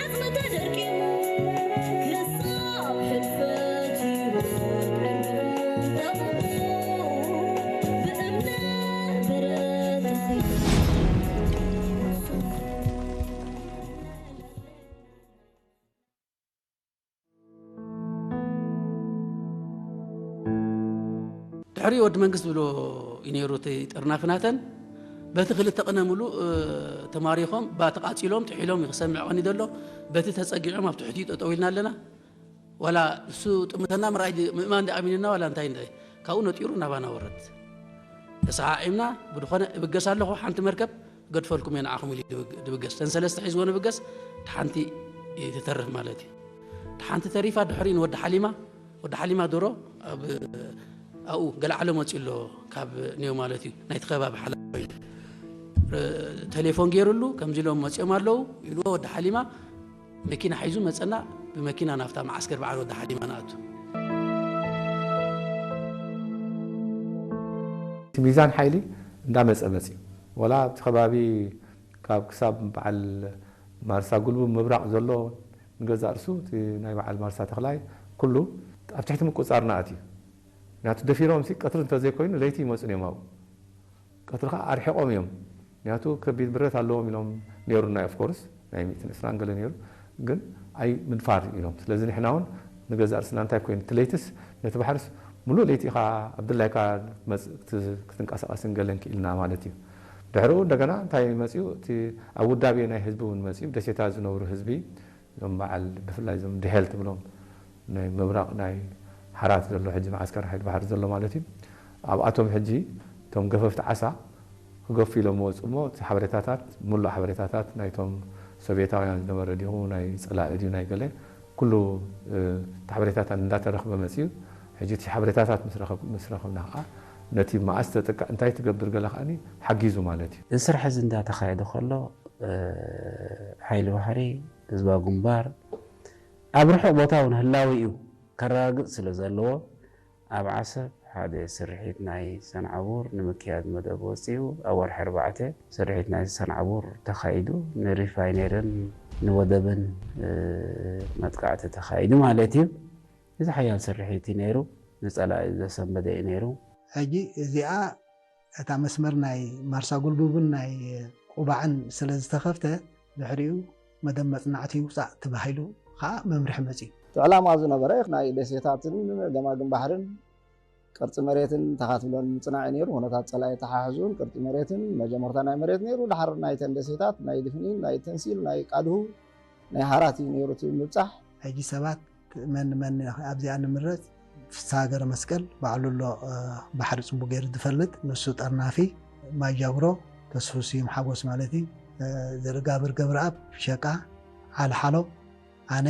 ዓጽሚ ተደርቂሙ ክሳብ ሕልፈት ህይወት ዕምሩ ጠቢቑ ብእምነት በረታይቱ። ድሕሪ ወዲ መንግስት ዝብሎ እዩ ነይሩ እቲ ጥርናፊ ናተን። በቲ ክልተ ቅነ ሙሉእ ተማሪኾም፣ ባቲ ቃጺሎም ጥሒሎም እዩ ክሰምዕ ቀኒ ዘሎ። በቲ ተጸጊዖም ኣብ ትሕቲኡ ጠጠው ኢልና ኣለና። ዋላ እሱ ጥምተና ምርኣይ ድ-፣ ምእማን ድ-፣ ኣሚንና ዋላ እንታይ እንደ ካብኡ ነጢሩ ናባና ወረድ። ተሰዓዒምና ብድኾነ እብገስ ኣለኹ፣ ሓንቲ መርከብ ገድፈልኩም እየ ንዓኹም ኢሉ ድብግ-፣ ድብገስ። ተን ሰለስተ ሒዝዎ ንብገስ፣ ሓንቲ ትተርፍ ማለት እዩ። ሓንቲ ተሪፋ ድሕሪ ንወዲ ሓሊማ፣ ወዲ ሓሊማ ዶሮ ኣብ፣ ኣብኡ ገለ ዓለ መፂኡ ኣሎ ካብ ኔው ማለት እዩ። ናይቲ ከባቢ ሓላፊ ኮይኑ። ረ-፣ ቴሌፎን ገይሩሉ፣ ከምዚ ኢሎም መፂኦም ኣለዉ ኢልዎ ወዲ ሓሊማ መኪና ሒዙ መፀና። ብመኪና ናብታ መዓስከር በዓል ወዲ ሓሊማ ንኣቱ። እቲ ሚዛን ሓይሊ እንዳመፀ መፅዩ። ወላ ኣብቲ ከባቢ ካብ ክሳብ በዓል ማርሳ ጉልቡ ምብራቕ ዘሎ ንገዛእ ርእሱ እቲ ናይ በዓል ማርሳ ተኽላይ ኩሉ ኣብ ትሕቲ ምቁፃርና ኣትዩ። ምክንያቱ ደፊሮም ሲ ቀትሪ እንተዘይኮይኑ ለይቲ ይመፁ እዮም ኣብኡ። ቀትሪ ከዓ ኣርሒቖም እዮም። ምክንያቱ ከቢድ ብረት ኣለዎም ኢሎም ነይሩና። ኦፍኮርስ ናይ ሚእትን ዕስራን ገለ ነይሩ፣ ግን ኣይ ምድፋር ኢሎም። ስለዚ ንሕና እውን ንገዛእ ርእስና እንታይ ኮይኑ እቲ ለይትስ ነቲ ባሕርስ ሙሉእ ለይቲ ኢኻ ኣብ ድላይካ መጽ-፣ ክት-፣ ክትንቀሳቐስን ገለን ክኢልና ማለት እዩ። ድሕሪኡ እንደገና እንታይ መጽኡ? እቲ ኣብ ውዳቤ ናይ ህዝቢ እውን መጽኡ። ደሴታት ዝነብሩ ህዝቢ፣ እዞም በዓል ብፍላይ እዞም ድሄል ትብሎም ናይ ምብራቕ ናይ ሓራት ዘሎ ሕጂ መዓስከር ሓይሊ ባሕሪ ዘሎ ማለት እዩ። ኣብኣቶም ሕጂ እቶም ገፈፍቲ ዓሳ ክገፉ ኢሎም ወፁ እሞ እቲ ሓበሬታታት፣ ሙሉእ ሓበሬታታት ናይቶም ሶቪየታውያን ዝነበረ ድዩ፣ ናይ ፀላኢ ድዩ፣ ናይ ገለ ኩሉ፣ እ፣ እቲ ሓበሬታታት እንዳተረኽበ መፅዩ። ሕጂ እቲ ሓበሬታታት ምስ ረኸብ-፣ ምስ ረኸብና ከዓ ነቲ መዓስ ተጥቅዕ እንታይ ትገብር ገለ ከዓኒ ሓጊዙ ማለት እዩ። እዚ ስራሕ እዚ እንዳተኻየደ ከሎ፣ እ፣ ሓይሊ ባሕሪ፣ ህዝባዊ ግንባር ኣብ ርሑቕ ቦታ እውን ህላወ እዩ ከረጋግጽ ስለ ዘለዎ፣ ኣብ ዓሰብ ሓደ ስርሒት ናይ ሰንዓቡር ንምክያድ መደብ ወጺኡ፣ ኣብ ወርሒ ኣርባዕተ ስርሒት ናይ ሰንዓቡር ተኻይዱ፣ ንሪፋይነርን ንወደብን፣ እ፣ መጥቃዕቲ ተኻይዱ ማለት እዩ። እዚ ሓያል ስርሒት እዩ ነይሩ። ንጸላኢ ዘሰንበደ እዩ ነይሩ። ሕጂ እዚኣ እታ መስመር ናይ ማርሳ ጉልቡብን ናይ ቁባዕን ስለ ዝተኸፍተ፣ ድሕሪኡ መደብ መጽናዕቲ ይውጻእ ተባሂሉ ኸኣ መምርሒ መጺኡ። እቲ ዕላማ ዝነበረ ናይ ደሴታትን ገማግም ባሕርን ቅርጺ መሬትን ተኻትብሎን ምጽናዕ እዩ ነይሩ። ኩነታት ጸላኢ ተሓሕዙን ቅርጺ መሬትን መጀመርታ ናይ መሬት ነይሩ። ድሓር ናይተን ደሴታት ናይ ድፍኒን ናይ ተንሲል ናይ ቃድሁ ናይ ሃራት እዩ ነይሩ እቲ ምብጻሕ። ሕጂ ሰባት መን መን ኣብዚኣ ንምረጽ? ፍስሃ ገረመስቀል ባዕሉ ኣሎ፣ እ፣ ባሕሪ ጽቡቕ ገይሩ ዝፈልጥ ንሱ ጠርናፊ፣ ማይ ጃግሮ፣ ተስፉ ስዩም ሓጎስ ማለት እዩ፣ እ፣ ዘርጋብር ገብረኣብ ሸቃ፣ ዓሊ ሓሎ፣ ኣነ፣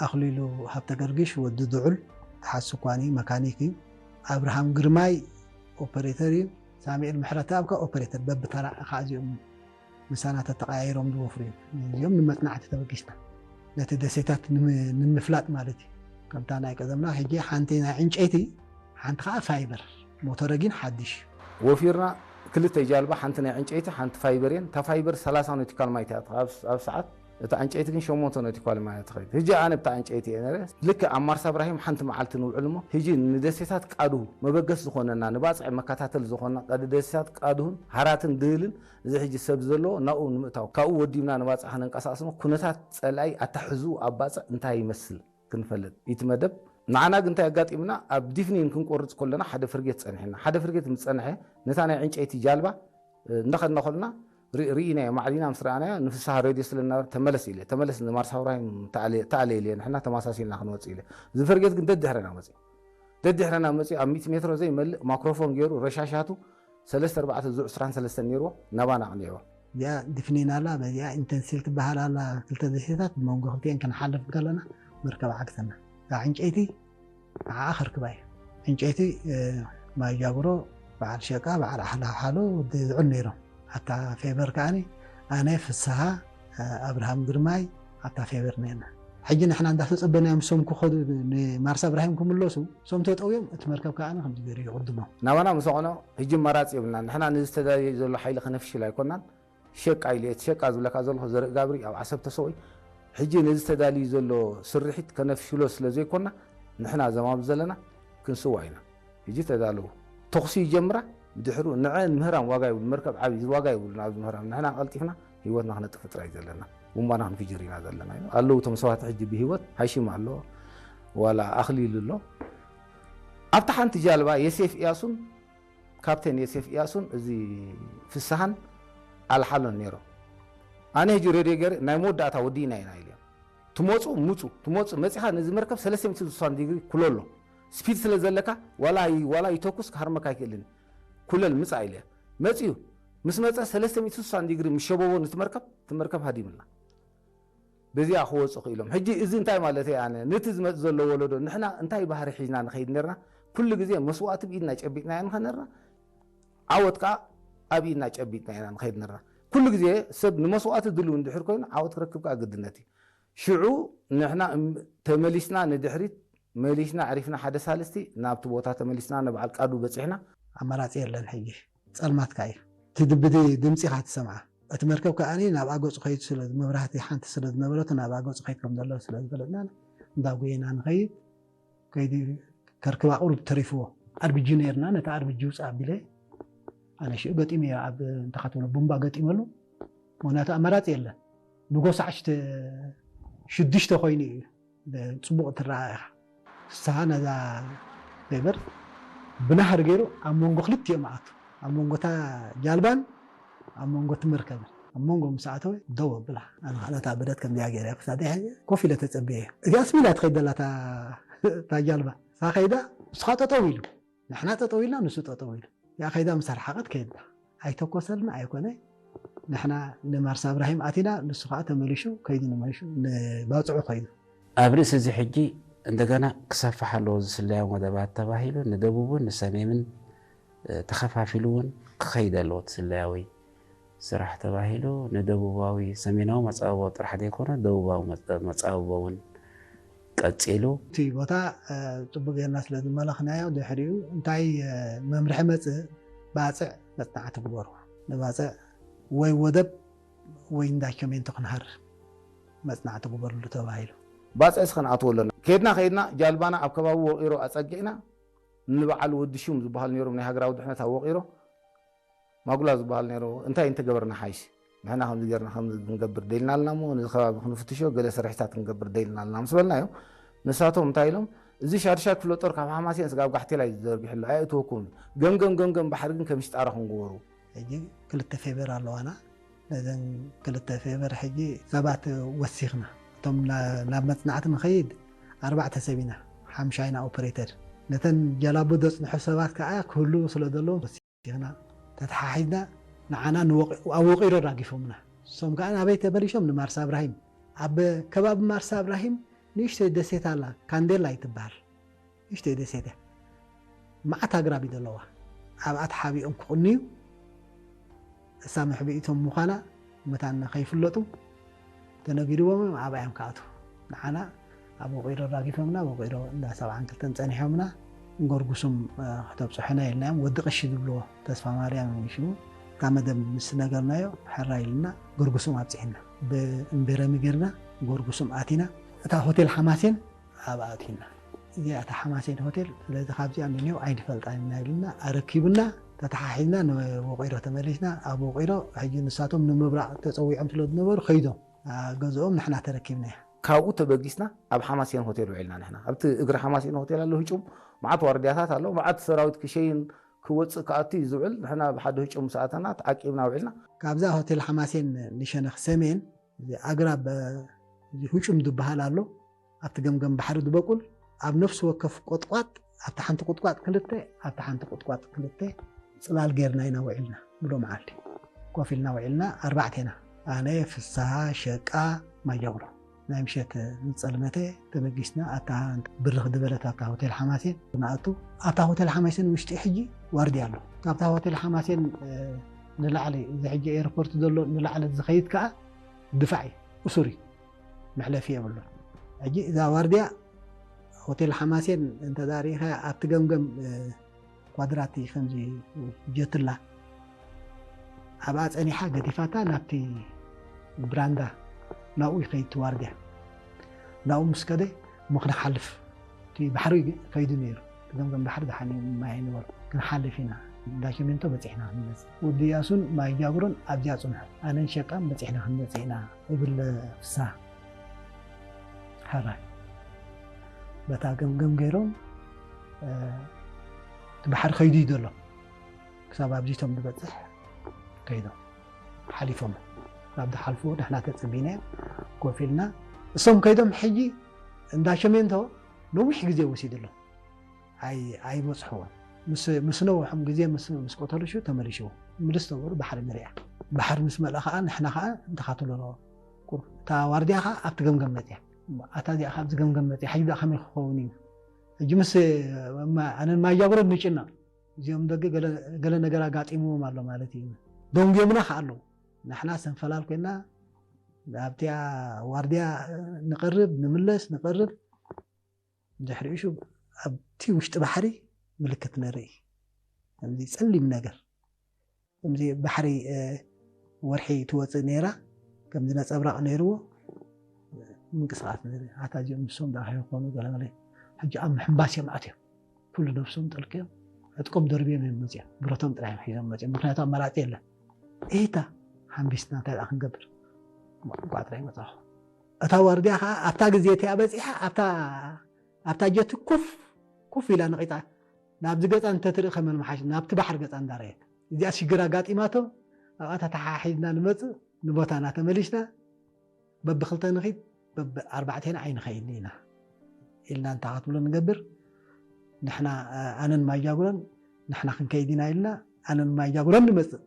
ኣኽሊሉ ሃብተገርጊሽ ወዲ ድዑል፣ ተሓስኳኒ መካኒክ እዩ፣ ኣብርሃም ግርማይ ኦፐሬተር እዩ፣ ሳሙኤል ምሕረተኣብ ከኣ ኦፐሬተር፣ በብተራ ከኣ እዚኦም ምሳና ተተቐያይሮም ዝወፍሩ እዮም። እዚኦም ንመጽናዕቲ ተበጊስና ነቲ ደሴታት ንም-፣ ንምፍላጥ ማለት እዩ። ከምታ ናይ ቀደምና ሕጂ ሓንቲ ናይ ዕንጨይቲ ሓንቲ ኸዓ ፋይበር ሞተረ ግን ሓድሽ እዩ። ወፊርና ክልተ ጃልባ ሓንቲ ናይ ዕንጨይቲ ሓንቲ ፋይበር እየን። እታ ፋይበር ሰላሳ ኖቲካል ማይት እያ ኣብ ኣብ ሰዓት እታ ዕንጨይቲ ግን ሸሞንተ ኖቲካል ማይት ትኸይድ። ሕጂ ኣነ ብታ ዕንጨይቲ እየ ነረ ልክዕ ኣብ ማርሳ እብራሂም ሓንቲ መዓልቲ ንውዕል እሞ ሕጂ ንደሴታት ቃዱ መበገስ ዝኾነና ንባፅዕ መከታተል ዝኾነና ቀዲ ደሴታት ቃዱን ሃራትን ድህልን እዚ ሕጂ ሰብ ዘለዎ ናብኡ ንምእታው ካብኡ ወዲብና ንባፅዕ ከነንቀሳቕስ እሞ ኩነታት ፀላኢ ኣታሕዝኡ ኣብ ባፅዕ እንታይ ይመስል ክንፈልጥ እቲ መደብ ንዓና ግን እንታይ ኣጋጢምና ኣብ ዲፍኒን ክንቆርፅ ከለና ሓደ ፍርጌት ፀኒሕና ሓደ ፍርጌት ምስ ፀንሐ ነታ ናይ ዕንጨይቲ ጃልባ እንዳኸድና ከለና ርኢናዮ ማዕዲና ምስ ረኣናዮ ንፍስሃ ሬድዮ ስለ እናበለ ተመለስ ኢለ ተመለስ ንማርሳ እብራሂም ተኣለ ኢለ ንሕና ተማሳሲልና ክንወፅእ ኢለ እዚ ፍርጌት ግን ደድሕረና መፅኡ ደድሕረና መፅኡ ኣብ ሚእቲ ሜትሮ ዘይመልእ ማክሮፎን ገይሩ ረሻሻቱ ሰለስተ ኣርባዕተ ዙዕ ዕስራን ሰለስተን ነይርዎ ናባና ኣቕኒዕዎ። እዚኣ ድፍኒን ኣላ በዚኣ ኢንተንሲል ትበሃል ኣላ ክልተ ደሴታት ብመንጎ ክልቲኤን ክንሓልፍ እንከለና መርከብ ዓግተና። እዛ ዕንጨይቲ ንዓኣ ከርክባ እየ። ዕንጨይቲ ማይ ጃግሮ በዓል ሸቃ በዓል ዓሓሎ ወዲ ዝዑል ነይሮም። ኣብታ ፌበር ከኣ ኣነ ፍስሃ ኣብርሃም ግርማይ ኣብታ ፌበር ነርና። ሕጂ ንሕና እንዳተጸበናዮም እሶም ክኸዱ ንማርሳ እብራሂም ክምለሱ እሶም ተጠውዮም እቲ መርከብ ከኣ ከምዚ ገይሩ ይቕድሞም። ናባና ምስ ኣቕንዖ ሕጂ ኣማራጺ የብልናን። ንሕና ነዚ ተዳልዮ ዘሎ ሓይሊ ከነፍሽል ኣይኮናን። ሸቃ ኢለ፣ እቲ ሸቃ ዝብለካ ዘለኹ ዘርኢ ጋብሪ ኣብ ዓሰብ ተሰውኢ። ሕጂ ነዚ ተዳልዩ ዘሎ ስርሒት ከነፍሽሎ ስለ ዘይኮና፣ ንሕና ዘማም ዘለና ክንስዋ ኢና። ሕጂ ተዳለዉ። ተኹሲ ይጀምራ፣ ብድሕሩ ንዐ ንምህራም ዋጋ ይብሉ፣ መርከብ ዓብዪ ዋጋ ይብሉ፣ ናብዚ ምህራም ንሕና ቀልጢፍና ህይወትና ክነጥፍ ጥራይ ዘለና፣ ቡምባና ክንፍጅር ኢና ዘለና። ኣለዉ እቶም ሰባት ሕጂ ብህይወት፣ ሃሽም ኣሎ፣ ዋላ ኣኽሊል ኣሎ። ኣብታ ሓንቲ ጃልባ የሴፍ እያሱን ካፕቴን የሴፍ እያሱን እዚ ፍስሃን ኣልሓሎን ነይሮም። ኣነ ሕጂ ሬድዮ ገይረ ናይ መወዳእታ ወዲእና ኢና ኢለ። ትመፁ ምፁ፣ ትመፁ መፂኻ ነዚ መርከብ ሰለስተ ሚእቲ ስሳን ዲግሪ ኩለሎ። ስፒድ ስለ ዘለካ ዋላ ይ-፣ ዋላ ይተኩስ ክሃርመካ ኣይክእልን። ኩለል ምፃ ኢለ። መፅዩ። ምስ መፀ ሰለስተ ሚእቲ ስሳን ዲግሪ ምስ ሸበቦ ነቲ መርከብ፣ እቲ መርከብ ሃዲምልና። በዚኣ ክወፁ ክኢሎም። ሕጂ እዚ እንታይ ማለት እየ ኣነ? ነቲ ዝመፅ ዘሎ ወለዶ ንሕና እንታይ ባህሪ ሒዝና ንኸይድ ነርና? ኩሉ ግዜ መስዋእቲ ብኢድና ጨቢጥና ኢና ንኸድ ነርና። ዓወት ከዓ ኣብ ኢድና ጨቢጥና ኢና ንኸይድ ነርና። ኩሉ ግዜ ሰብ ንመስዋእቲ ድልው እንድሕር ኮይኑ ዓወት ክረክብ ከዓ ግድነት እዩ። ሽዑ ንሕና እም-፣ ተመሊስና ንድሕሪት መሊስና ኣዕሪፍና ሓደ ሳልስቲ ናብቲ ቦታ ተመሊስና ንበዓል ቃዱ በፂሕና። ኣማራፂ የለን ሕጂ። ጸልማትካ እዩ። እቲ ድብዲ ድምጺ ኢኻ ትሰምዓ። እቲ መርከብ ከኣ ናብኣ ገጹ ከይድ ስለ፣ መብራህቲ ሓንቲ ስለ ዝነበረቱ ናብኣ ገጹ ከይድ ከም ዘለዎ ስለ ዝፈለጥና፣ እንዳጎየና ንኸይድ፣ ከይዲ ከርክባ ቁሩብ ተሪፍዎ። ኣርቢጂ ነይርና፣ ነቲ ኣርቢጂ ውጽእ ኣቢለ፣ ኣነ ሽዑ ገጢመዮ፣ ኣብ እንተኻትብሎ ቡምባ ገጢመሉ። ምኽንያቱ ኣማራጺ የለን። ንጎ ሰዓት ሽተ-፣ ሽዱሽተ ኮይኑ እዩ። ጽቡቕ ትረኣ ኢኻ። ፍስሃ ነዛ ፌበር ብናህሪ ገይሩ ኣብ መንጎ ክልቲኦም ኣቱ። ኣብ መንጎ እታ ጃልባን ኣብ መንጎ እቲ መርከብን። ኣብ መንጎ ምስ ኣተወ ደው ኣብላ። ኣነ ከዓ ነታ ብረት ከምዚኣ ገይረ ክሳደይ ሒዘ ኮፍ ኢለ ተጸብየ። እዚኣ ስሚላ ትኸይድ ዘላ እታ፣ እታ ጃልባ። እሳ ከይዳ፣ ንሱ ከዓ ጠጠው ኢሉ። ንሕና ጠጠው ኢልና፣ ንሱ ጠጠው ኢሉ። ያ ከይዳ ምስ ኣርሓቐት ከይዳ። ኣይተኮሰልና ኣይኮነ። ንሕና ንማርሳ እብራሂም ኣቲና፣ ንሱ ከዓ ተመሊሹ ከይዱ፣ ንመሊሹ ንባጽዑ ከይዱ። ኣብ ርእሲ እዚ ሕጂ እንደገና ክሰፍሕ ኣለዎ ዝስለያ መደባት ተባሂሉ ንደቡብን ንሰሜምን፣ እ፣ ተኸፋፊሉ እውን ክኸይድ ኣለዎ እቲ ስለያዊ ስራሕ ተባሂሉ ንደቡባዊ፣ ሰሜናዊ መጻብቦ ጥራሕ ዘይኮነ ደቡባዊ መጻ-፣ መጻብቦ እውን ቀጺሉ። እቲ ቦታ፣ እ፣ ጽቡቕ ጌርና ስለ ዝመለኽናዮ፣ ድሕሪኡ እንታይ፣ እ፣ መምርሒ መጽእ፣ ባጽዕ መጽናዕቲ ግበሩ። ንባጽዕ ወይ ወደብ ወይ እንዳ ቸሜንቶ ክንሃር መጽናዕቲ ግበርሉ ተባሂሉ። ባጽዕ እስኸ ንኣትዎ ኣለና። ከይድና፣ ከይድና፣ ጃልባና ኣብ ከባቢ ወቒሮ ኣጸጊዕና፣ ንበዓል ወዲ ሹም ዝበሃል ነይሮም ናይ ሃገራዊ ድሕነት ኣብ ወቒሮ፣ ማጉላ ዝበሃል ነይሩ፣ እንታይ እንተገበርና ሓይሽ? ንሕና ከምዚ ጌርና ከምዚ ክንገብር ደይልና ኣለና እሞ፣ ነዚ ከባቢ ክንፍትሾ፣ ገለ ስርሒታት ክንገብር ደይልና ኣለና ምስ በልናዮ፣ ንሳቶም እንታይ ኢሎም? እዚ ሻድሻይ ክፍለ ጦር ካብ ሓማሴን ስጋብ ጋሕቴል እዩ ዝዘርጊሑ ኣሎ፣ ኣየእትወኩምን። ገምገም፣ ገምገም ባሕሪ ግን ከም ሽጣራ ክንግበሩ። ሕጂ ክልተ ፌበር ኣለዋና። ነዘን ክልተ ፌበር ሕጂ ሰባት ወሲኽና። እቶም ና-፣ ናብ መጽናዕቲ ንኸይድ ኣርባዕተ ሰብ ኢና፣ ሓምሻይና ኦፐሬተር። ነተን ጀላቡ ዘጽንሑ ሰባት ከኣ ክህልዉ ስለ ዘለዎም ወሲኽና። ተተሓሒዝና ንዓና ንወቂ-፣ ኣብ ወቂሮ ራጊፎምና። እሶም ከኣ ናበይ ተመሊሾም? ንማርሳ እብራሂም። ኣብ ከባቢ ማርሳ እብራሂም ንእሽተይ ደሴት ኣላ፣ ካንዴላ ይትበሃል። ንእሽተይ ደሴት እያ። መዓት ኣግራብ እዩ ዘለዋ። ኣብኣ ተሓቢኦም ክቕንዩ፣ እሳ መሕቢኢቶም ምዃና መታን ከይፍለጡ ተነጊርዎም እዮም፣ ኣብኣ እዮም ክኣትዉ። ንዓና ኣብ ወቒሮ ራጊፎምና፣ ወቒሮ እንዳ ሰብዓን ክልተን ጸኒሖምና፣ ጎርጉሱም፣ እ፣ ክተብጽሑና ኢልናዮም። ወዲ ቀሺ ዝብልዎ ተስፋ ማርያም እዩ ሽሙ። እታ መደብ ምስ ነገርናዮ፣ ሕራይ ኢልና፣ ጎርጉሱም ኣብጺሕና። ብእምቤረሚ ጌርና፣ ጎርጉሱም ኣቲና። እታ ሆቴል ሓማሴን ኣብኣ ኣእቲና። እዚኣ እታ ሓማሴን ሆቴል፣ ስለዚ ካብዚኣ ንኔው ኣይንፈልጣን ኢና ኢሉና፣ ኣረኪቡና፣ ተተሓሒዝና ንወቂሮ ተመሊስና። ኣብ ወቂሮ ሕጂ ንሳቶም ንምብራቕ ተጸዊዖም ስለ ዝነበሩ ከይዶም፣ ኣ፣ ገዝኦም ንሕና ተረኪብናያ። ካብኡ ተበጊስና ኣብ ሓማሴን ሆቴል ውዒልና ንሕና። ኣብቲ እግሪ ሓማሴን ሆቴል ኣሎ ህጩም፣ መዓት ዋርድያታት ኣሎ፣ መዓት ሰራዊት ክሸይን ክወጽእ ክኣቱ እዩ ዝውዕል። ንሕና ብሓደ ህጩም ምስ ኣተና ተዓቂብና ውዒልና። ካብዛ ሆቴል ሓማሴን ንሸነኽ ሰሜን፣ እዚ ኣግራብ፣ እዚ ህጩም ዝበሃል ኣሎ። ኣብቲ ገምገም ባሕሪ ዝበቁል፣ ኣብ ነፍሲ ወከፍ ቁጥቋጥ፣ ኣብቲ ሓንቲ ቁጥቋጥ ክልተ፣ ኣብቲ ሓንቲ ቁጥቋጥ ክልተ ጽላል ጌርና ኢና ውዒልና። ሙሉእ መዓልቲ ኮፍ ኢልና ውዒልና፣ ኣርባዕቴና። ኣነ፣ ፍስሃ፣ ሸቃ፣ ማጃጉሎ። ናይ ምሸት ምስ ጸልመተ ተበጊስና፣ ኣብታ ብርኽ ዝበለት ኣብታ ሆቴል ሓማሴን ንኣቱ። ኣብታ ሆቴል ሓማሴን ውሽጢ ሕጂ ዋርድያ ኣሎ። ካብታ ሆቴል ሓማሴን፣ እ፣ ንላዕሊ፣ እዚ ሕጂ ኤርፖርት ዘሎ ንላዕሊ ዝኸይድ ከኣ ድፋዕ እዩ፣ እሱር እዩ። መሕለፊ የብሉን። ሕጂ እዛ ዋርድያ ሆቴል ሓማሴን እንተ ደኣ ርኢኻያ ኣብቲ ገምገም፣ እ፣ ኳድራት እዩ ከምዚ ጀትላ። ኣብኣ ጸኒሓ ገዲፋታ ናብቲ ብራንዳ ናብኡ ይኸይድ እቲ ዋርድያ። ናብኡ ምስ ከደ እሞ ክንሓልፍ፣ እቲ ባሕሪ ከይዱ ነይሩ፣ ገምገም ባሕሪ ዝሓኒ ማይ ኣይነበሮ። ክንሓልፍ ኢና፣ እንዳ ሸሜንቶ በጺሕና ክንመጽእ፣ ወዲ ያሱን ማይ ጃጉሮን ኣብዚኣ ጽንሑ፣ ኣነን ሸቃን በጺሕና ክንመጽእ ኢና እብል ፍስሃ ሓራይ። በታ ገምገም ገይሮም እቲ ባሕሪ ከይዱ እዩ ዘሎ። ክሳብ ኣብዚቶም ዝበፅሕ ከይዶም ሓሊፎም። ካብ ዝሓልፉ ንሕና ተፅቢናዮም ኮፍ ኢልና፣ እሶም ከይዶም ሕጂ እንዳ ሸሜንቶ ነዊሕ ግዜ ወሲድሎም። ኣይ ኣይበፅሕዎን። ምስ ምስ ነውሖም ግዜ ምስ ምስ ቆተሉ ሽው ተመሊሽዎ። ምልስ ተበሉ ባሕሪ ንሪኣ። ባሕሪ ምስ መልኣ ከዓ ንሕና ከዓ እንተኻትሎ ቁሩብ እታ ዋርድያ ከዓ ኣብቲ ገምገም መፅያ። ኣታ እዚኣ ካብዚ ገምገም መፅያ ሕጂ ብኣ ከመይ ክኸውን እዩ? ሕጂ ምስ ኣነን ማይ ጃጉሮን ንጭነቕ። እዚኦም ደገ ገለ ነገር ኣጋጢምዎም ኣሎ ማለት እዩ። ደንጉዮምና ከዓ ኣለዉ። ንሕና ሰንፈላል ኮይና ኣብቲኣ ዋርድያ ንቐርብ ንምለስ ንቐርብ። ድሕሪኡ ሽው ኣብቲ ውሽጢ ባሕሪ ምልክት ንርኢ። ከምዚ ፀሊም ነገር ከምዚ ባሕሪ ወርሒ ትወፅእ ነይራ። ከምዚ ነፀብራቕ ነይርዎ። ምንቅስቃስ ኣታ እዚኦም ንሶም ደኣ ከይኮኑ ገለመለ። ሕጂ ኣብ ምሕንባስ እዮም ኣትዮም። ኩሉ ነብሶም ጠልቅዮም ዕጥቆም ደርብዮም እዮም መፅኦም። ብረቶም ጥራይ እዮም ሒዞም መፅኦም። ምክንያቱ ኣማራፂ የለን። ኤታ ሓንቢስና እንታይ ደኣ ክንገብር? ቋጥራ ይመፃኹ። እታ ዋርድያ ከዓ ኣብታ ግዜ እቲኣ በፂሓ ኣብታ ኣብታ ጀቲ ኮፍ ኮፍ ኢላ ነቒፃ ናብዚ ገፃ እንተትርኢ ከመን ምሓሽ ናብቲ ባሕሪ ገፃ እንዳረየት እዚኣ ሽግር ኣጋጢማቶም ኣብኣ ተተሓሒዝና ንመፅእ ንቦታና ተመሊስና በብክልተ ንኺድ በብኣርባዕቴና ኣይንኸይድን ኢና ኢልና እንታይ ክትብሎ ንገብር ንሕና ኣነን ማይጃጉረን ንሕና ክንከይድ ኢና ኢልና ኣነን ማይጃጉረን ንመፅእ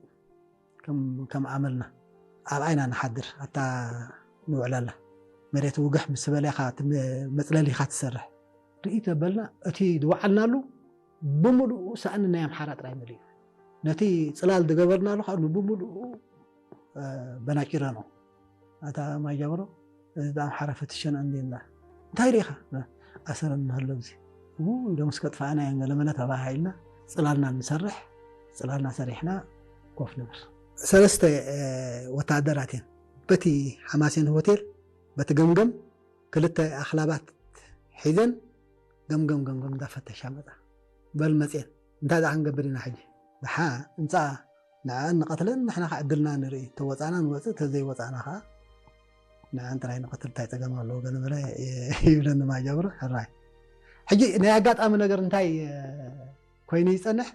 ከም ኣመልና ኣብኣ ኢና ንሓድር ኣብታ ንውዕለላ መሬት ውግሕ ምስ በለ ኢኻ መፅለሊ ኢኻ ትሰርሕ ርኢ ተበልና እቲ ዝወዓልናሉ ብምሉኡ ሳእኒ ናይ ኣምሓራ ጥራይ መሊኡ ነቲ ፅላል ዝገበርናሉ ከዓ ንብምሉኡ በናቂረኖ ኣታ ማይጃብሮ እዚ ብኣምሓራ ፈትሸና እንዴና እንታይ ሪኢኻ ኣሰረን ንሃሎ እዚ ኢሎም እስከ ጥፋእና እዮም ገለመለ ተባሃሂልና ፅላልና ንሰርሕ ፅላልና ሰሪሕና ኮፍ ንብል ሰለስተ ወታደራት እየን በቲ ሓማሴን ሆቴል በቲ ገምገም ክልተ ኣኽላባት ሒዘን ገምገም ገምገም እንዳፈተሻ መፃ በል መፅየን እንታይ ደኣ ክንገብር ኢና ሕጂ ደሓ እንፃ ንዕኣን ንቐትለን ንሕና ከዓ ዕድልና ንርኢ ተወፃእና ንወፅእ ተዘይወፃእና ከዓ ንዕኣን ጥራይ ንቐትል እንታይ ፀገም ኣለዎ ገለ መለ ይብለኒ ማጃብሮ ሕራይ ሕጂ ናይ ኣጋጣሚ ነገር እንታይ ኮይኑ ይፀንሕ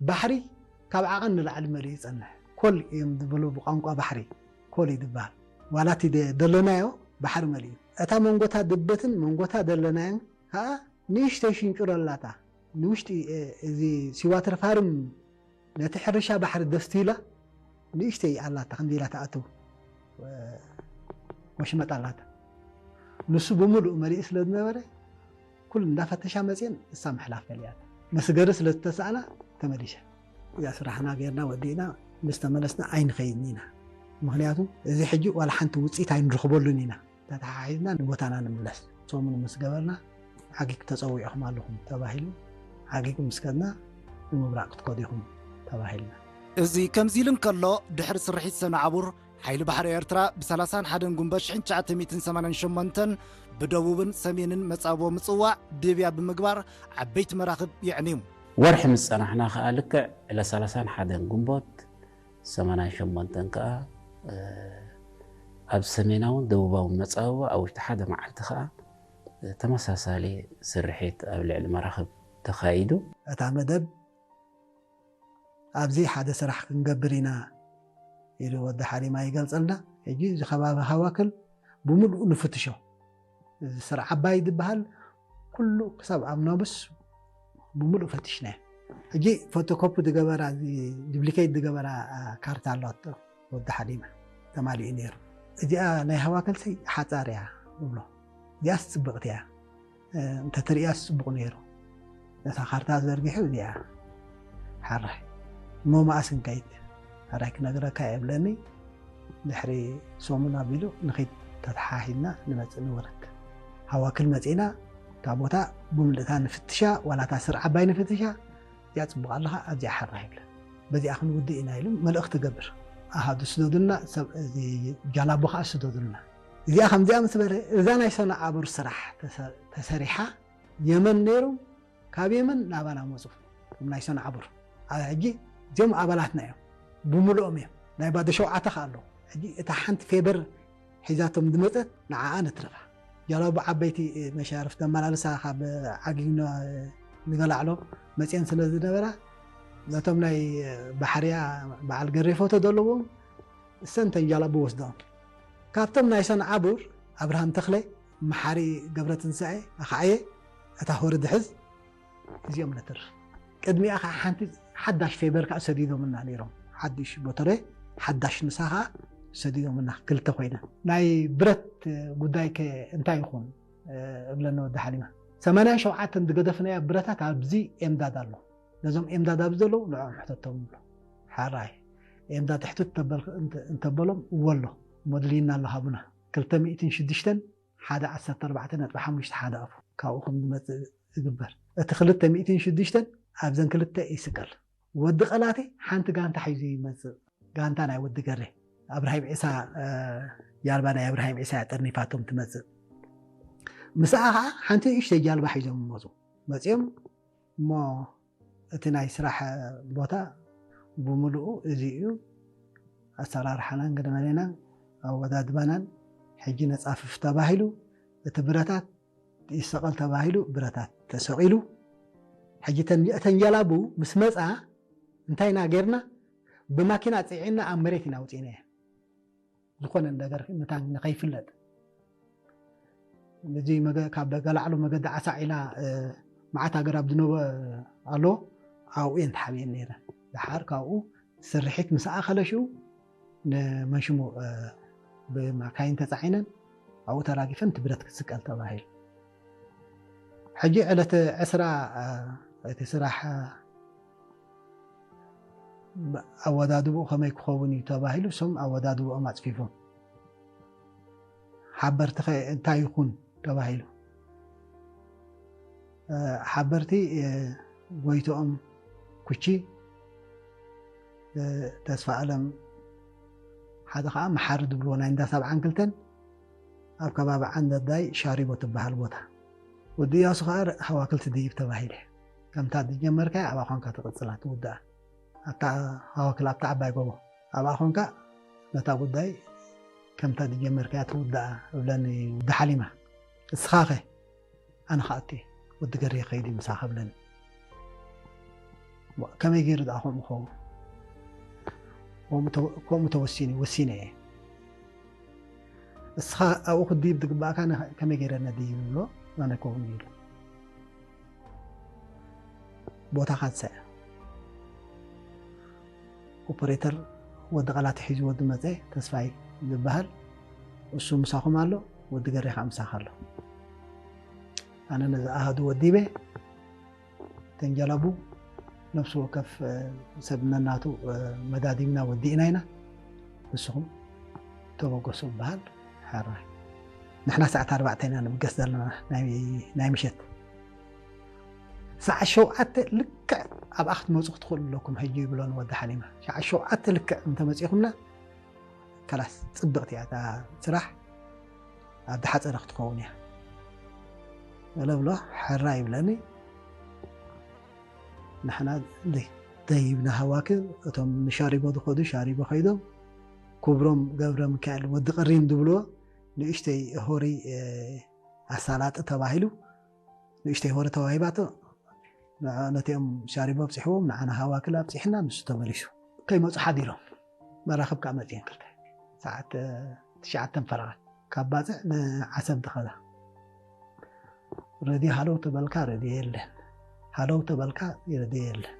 ባሕሪ ካብ ዓቐን ንላዕሊ መሊኡ ይፀንሕ ኮል እዮም ዝበሉ ብቋንቋ ባሕሪ ኮል እዩ ዝበሃል ዋላ እቲ ደለናዮ ባሕሪ መሊኡ እታ መንጎታ ድበትን መንጎታ ደለናዮን ከዓ ንእሽተይ ሽንጭሮ ኣላታ ንውሽጢ እዚ ሲዋተር ፋርም ነቲ ሕርሻ ባሕሪ ደስቲላ ንእሽተይ ኣላታ ከምዚ ኢላ ትኣትው ወሽመጥ ኣላታ ንሱ ብምሉእ መሊኡ ስለ ዝነበረ ኩሉ እንዳፈተሻ መፅየን እሳ ምሕላፍ ፈሊያት መስገሪ ስለ ዝተሰኣና ተመሊሸ እዛ ስራሕና ጌርና ወዲእና ምስ ተመለስና ኣይንኸይድን ኢና ምክንያቱ እዚ ሕጂ ዋላ ሓንቲ ውፅኢት ኣይንረኽበሉን ኢና ተተሓሒዝና ንቦታና ንምለስ ሰሙን ምስ ገበርና ዓጊግ ተፀዊዕኹም ኣለኹም ተባሂሉ ዓጊግ ምስ ከድና ንምብራቕ ክትከዱ ኢኹም ተባሂልና እዚ ከምዚ ኢሉ እንከሎ ድሕሪ ስርሒት ሰናዓቡር ሓይሊ ባሕሪ ኤርትራ ብ ሰላሳን ሓደን ጉንበት ሽሕን ትሽዓተ ሚእትን ሰማንያን ሸሞንተን ብደቡብን ሰሜንን መጻብቦ ምጽዋዕ ድብያ ብምግባር ዓበይቲ መራኽብ የዕንዩ። ወርሒ ምስ ጸናሕና ከኣ ልክዕ ዕለት ሰላሳን ሓደን ጉንቦት ሰማንያን ሸሞንተን ከኣ ኣብ ሰሜናውን ደቡባውን መጻብቦ ኣብ ውሽጢ ሓደ መዓልቲ ከኣ ተመሳሳሊ ስርሒት ኣብ ልዕሊ መራኽብ ተኻይዱ። እታ መደብ ኣብዚ ሓደ ስራሕ ክንገብር ኢና ኢሉ ወዲ ሓሊማ ይገልጸልና። ሕጂ እዚ ከባቢ ሃዋክል ብምሉኡ ንፍትሾ። እዚ ስርዓ ዓባይ ዝበሃል ኩሉ ክሳብ ኣብ ናብስ ብምሉእ ፈቲሽናዮ። ሕጂ ፎቶኮፒ ዝገበራ እዚ ዱፕሊኬት ዝገበራ ካርታ ኣለዋቶ ወዲ ሓሊማ ተማሊኡ ነይሩ። እዚኣ ናይ ሃዋክልሲ ሓፃር እያ እብሎ። እዚኣስ ፅብቕቲ እያ። እንተትርእያስ ጽቡቕ ነይሩ ነታ ካርታ ዘርጊሑ እዚኣ ሓራይ እሞ መኣስ እንከይድ ሓራይ ክነግረካ የብለኒ ድሕሪ ሰሙን ኣቢሉ ንኺድ ተተሓሒዝና ንመጽእ ንወረድ ሃዋክል መጺእና እታ ቦታ ብምልእታ ንፍትሻ ዋላ እታ ስር ዓባይ ንፍትሻ እዚኣ ጽቡቕ ኣለኻ ኣብዚኣ ሓራይ ይብለ በዚኣ ክንውድእ ኢና ኢሉ መልእኽቲ ገብር ኣሃዱ ስደዱልና፣ ሰብ እዚ ጃላቡ ከዓ ስደዱልና። እዚኣ ከምዚኣ ምስ በለ፣ እዛ ናይ ሰንዓቡር ስራሕ ተሰ-፣ ተሰሪሓ፣ የመን ነይሮም፣ ካብ የመን ናባና መፁ። እቶም ናይ ሰንዓቡር፣ ኣብ ሕጂ እዚኦም ኣባላትና እዮም፣ ብምልኦም እዮም። ናይ ባዶ ሸውዓተ ከዓ ኣለዉ። ሕጂ እታ ሓንቲ ፌበር ሒዛቶም ዝመፀት ንዓኣ ነትርፋ። ጃላቡ ዓበይቲ መሻርፍ ተመላልሳ ካብ ዓጊግና ንገላዕሎ መፅየን ስለ ዝነበራ፣ ነቶም ናይ ባሕርያ በዓል ገሬፎ ተደለዎም፣ እሰን ተን ጃላቡ ወስደኦም። ካብቶም ናይ ሰንዓቡር፣ ኣብርሃም ተኽለ፣ መሓሪ ገብረትንሳኤ፣ ኣኻዕየ፣ እታ ሆሪ ድሕዝ፣ እዚኦም ነትርፍ። ቅድሚኣ ከዓ ሓንቲ ሓዳሽ ፌበር ከዓ ሰዲዶምና ነይሮም። ሓድሽ ቦተሬ፣ ሓዳሽ ንሳ ከዓ ሰዲዶምና፣ ክልተ ኮይና። ናይ ብረት ጉዳይ ከ እንታይ ይኹን፣ እ፣ እብለኒ ወዲ ሓሊማ። ሰማንያን ሸውዓተን ዝገደፍናዮ ብረታት ኣብዚ ኤምዳድ ኣሎ። ነዞም ኤምዳድ ኣብዚ ዘለዉ ንዕኦም ሕተቶም እብሎ። ሓራይ ኤምዳድ ሕቱት ተበል-፣ እንተ-፣ እንተበሎም እወ ኣሎ፣ እሞ ድልይና ኣሎ ሃቡና። ክልተ ሚእትን ሽዱሽተን ሓደ ዓሰርተ ኣርባዕተ ነጥቢ ሓሙሽተ ሓደ ኣፉ ካብኡ ከም ዝመጽእ ዝግበር። እቲ ክልተ ሚእትን ሽዱሽተን ኣብዘን ክልተ ይስቀል። ወዲ ቀላቲ ሓንቲ ጋንታ ሒዙ ይመጽእ። ጋንታ ናይ ወዲ ገሬ። ኣብርሃም ዒሳ፣ እ፣ ጃልባ ናይ ኣብርሃም ዒሳ እያ ጠርኒፋቶም ትመጽእ። ምስኣ ኸዓ ሓንቲ ንእሽተይ ጃልባ ሒዞም ይመጹ። መጺኦም እሞ እቲ ናይ ስራሕ ቦታ ብምሉኡ እዚ እዩ። ኣሰራርሓናን ገደመሌናን ኣወዳድባናን ሕጂ ነጻፍፍ ተባሂሉ፣ እቲ ብረታት ይሰቐል ተባሂሉ፣ ብረታት ተሰቒሉ። ሕጂ ተን-፣ እተን ጀላቡ ምስ መጻ እንታይ ኢና ጌርና? ብማኪና ጽዒና ኣብ መሬት ኢና ኣውጺእናየን። ዝኾነ ነገር ምታን ንኸይፍለጥ። እዚ መገ-፣ ካብ ገላዕሎ መገዲ ዓሳ ዒላ፣ እ፣ መዓት ኣገራብ ዝነበ ኣሎ፣ ኣብኡ እየን ተሓቢኤን ነይረን። ደሓር ካብኡ ስርሒት ምስ ኣኸለ ሽኡ ንመንሽሙ፣ እ፣ ብማካይን ተጻዒነን ኣብኡ ተራጊፈን እቲ ብረት ክስቀል ተባሂሉ። ሕጂ ዕለት ዕስራ፣ እ፣ እቲ ስራሕ፣ እ፣ ኣወዳድብኡ ከመይ ክኸውን እዩ ተባሂሉ፣ እሶም ኣወዳድብኦም ኣጽፊፎም። ሓበርትኸ እንታይ ይኹን ተባሂሉ። እ፣ ሓበርቲ፣ እ፣ ጎይትኦም ኩቺ፣ እ፣ ተስፋ ኣለም ሓደ ኸዓ መሓሪ ዝብልዎ ናይ እንዳ ሰብዓን ክልተን ኣብ ከባቢ ዓንደዳይ ሻሪቦ ትበሃል ቦታ። ወዲ እያሱ ኸዓ ሃዋክል ትድይብ ተባሂለ። ከምታ ዝጀመርካያ ኣብኣ ኾንካ ትቕጽላ ትውድኣ። ኣብታ ሃዋክል ኣብታ ዓባይ ጎቦ ኣብኣ ኾንካ ነታ ጉዳይ ከምታ ዝጀመርካያ ትውድኣ እብለኒ ወዲ ሓሊማ። እስኻኸ? ኣነ ኸዓ እቴ ወዲ ገሬ ኸይዲ ምሳኻ እብለኒ። ዋ፣ ከመይ ገይሩ ደኣ ከምኡ ኸውን? ከምኡ ተወ-፣ ከምኡ ተወሲኑ፣ ወሲነ እየ። እስኻ ኣብኡ ክድይብ ዝግባእካ ነ-፣ ከመይ ገይረ ነድይብ ይብሎ፣ ኣነ ከውን ኢሉ። ቦታኻ ትስዕ። ኦፐሬተር ወዲ ቐላቲ ሒዝዎ ዝመጸ ተስፋይ ዝበሃል፣ እሱ ምሳኹም ኣሎ፣ ወዲ ገሬ ኸዓ ምሳኻ ኣሎ። ኣነ ነዚ ኣሃዱ ወዲበ፣ ተንጀላቡ ነፍሲ ወከፍ፣ እ፣ ሰብ ነናቱ፣ እ፣ መዳዲብና ወዲእና ኢና። ንስኹም ተበገሱ በሃል። ሕራይ። ንሕና ሰዓት ኣርባዕተ ኢና ንብገስ ዘለና ናይ፣ ናይ ምሸት። ሰዓት ሸውዓተ ልክዕ ኣብኣ ክትመጹ ክትኽእሉ ኣለኩም ሕጂ ይብሎ ንወዲ ሓሊማ። ሰዓት ሸውዓተ ልክዕ እንተመጺኹምና፣ ከላስ ጽብቕቲ እያ እታ ስራሕ፣ ኣብ ዝሓጸረ ክትኸውን እያ። ገለ ብሎ፣ ሕራይ ይብለኒ። ንሕና ደይ-፣ ደይብና ሃዋክብ፣ እቶም ንሻሪቦ ዝኸዱ ሻሪቦ ከይዶም፣ ክብሮም ገብረ ሚካኤል ወዲ ቅሪን ዝብልዎ ንእሽተይ ሆሪ፣ እ፣ ኣሳላጢ ተባሂሉ፣ ንእሽተይ ሆሪ ተዋሂባቶ፣ ንዕ-፣ ነቲኦም ሻሪቦ ኣብጺሕዎም፣ ንዓና ሃዋክል ኣብጺሕና፣ ንሱ ተመሊሱ። ከይመጹ ሓዲሮም፣ መራኽብ ከኣ መጺኤን ክልተ ሰዓት፣ እ፣ ትሽዓተን ፈረቓ ካብ ባጽዕ ንዓሰብ ዝኸዳ። ረድዮ ሃለው ተበልካ ረድዮ የለን፣ ሃለው ተበልካ ረድዮ የለን።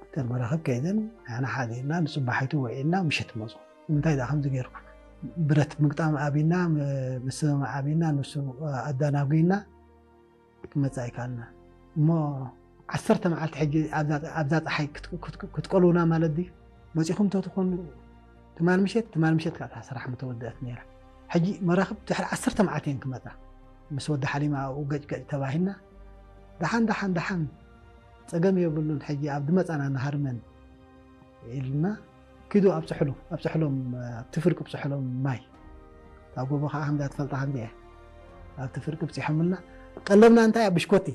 እተን መራኽብ ከይደን ንሕና ሓዲርና ንጽባሒቱ ውዒልና ምሸት መጹ። ንምንታይ ደኣ ከምዚ ገይርኩም? ብረት ምግጣም ኣብና፣ ም-፣ ምስምማዕ ኣብና፣ ንሱ ኣዳናጒና ክመጽእ ኣይከኣልና። እሞ ዓሰርተ መዓልቲ ሕጂ ኣብዛ፣ ኣብዛ ጸሓይ ክት-፣ ክት-፣ ክትቀልዉና ማለት ድዩ? መጺኹም ተትኾኑ ትማል ምሸት፣ ትማል ምሸት ከኣ እታ ስራሕ ምተወደአት ነይራ። ሕጂ መራኽብ ድሕሪ ዓሰርተ መዓልቲ እየን ክመጻ። ምስ ወዲ ሓሊማ ኣብኡ ገጭ ገጭ ተባሂልና፣ ደሓን፣ ደሓን፣ ደሓን፣ ጸገም የብሉን፣ ሕጂ ኣብ ዝመጻና ንሃርመን ኢልና፣ ኪዱ ኣብፅሕሉ ኣብፅሕሎም ኣብቲ ፍርቂ ብፅሕሎም ማይ እታ ጎቦ ከዓ ከምዛ ትፈልጣ ከምዚ እያ ኣብቲ ፍርቂ ብፂሖምልና ቀለብና እንታይ ኣብ ብሽኮቲ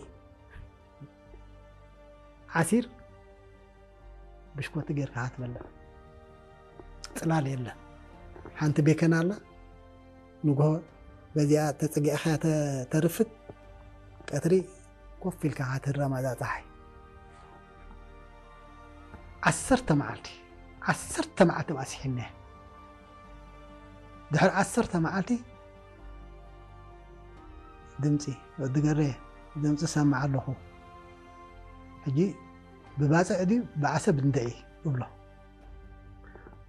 ዓሲር ብሽኮቲ ጌርካ ትበልዕ ጽላል የለን ሓንቲ ቤከን ኣላ ንግሆ በዚኣ ተጸጊዕኻያ ተርፍት ቀትሪ ኮፍ ኢልካ ትህረማ እዛ ፀሓይ ዓሰርተ መዓልቲ ዓሰርተ መዓልቲ ኣስሒነ ድሕሪ ዓሰርተ መዓልቲ ድምፂ ወዲ ገሬ ድምፂ ሰምዕ ኣለኹ ሕጂ ብባፅዕ ድዩ ብዓሰብ እንድዒ እብሎ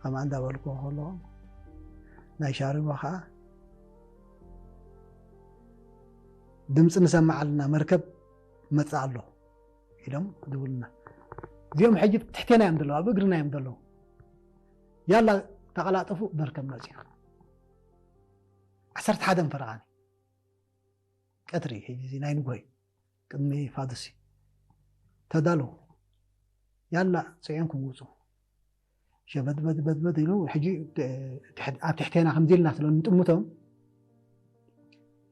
ከምኣ እንዳበልኩ ከለኹ ናይ ሻሪቦ ከዓ ድምፂ ንሰምዕ ኣለና መርከብ መፅእ ኣሎ ኢሎም ድውልና እዚኦም ሕጂ ትሕቴና እዮም ዘለዉ ኣብ እግርና እዮም ዘለዉ ያላ ተቐላጠፉ መርከብ መፅኡ ዓሰርተ ሓደን ፈረቓኒ ቀትሪ ሕጂ እዚ ናይ ንጎይ ቅድሚ ፋዱሲ ተዳለዉ ያላ ፅዒንኩም ውፁ ሸበድበድበድበድ ኢሉ ሕጂ ኣብ ትሕቴና ከምዚ ኢልና ስለ ንጥምቶም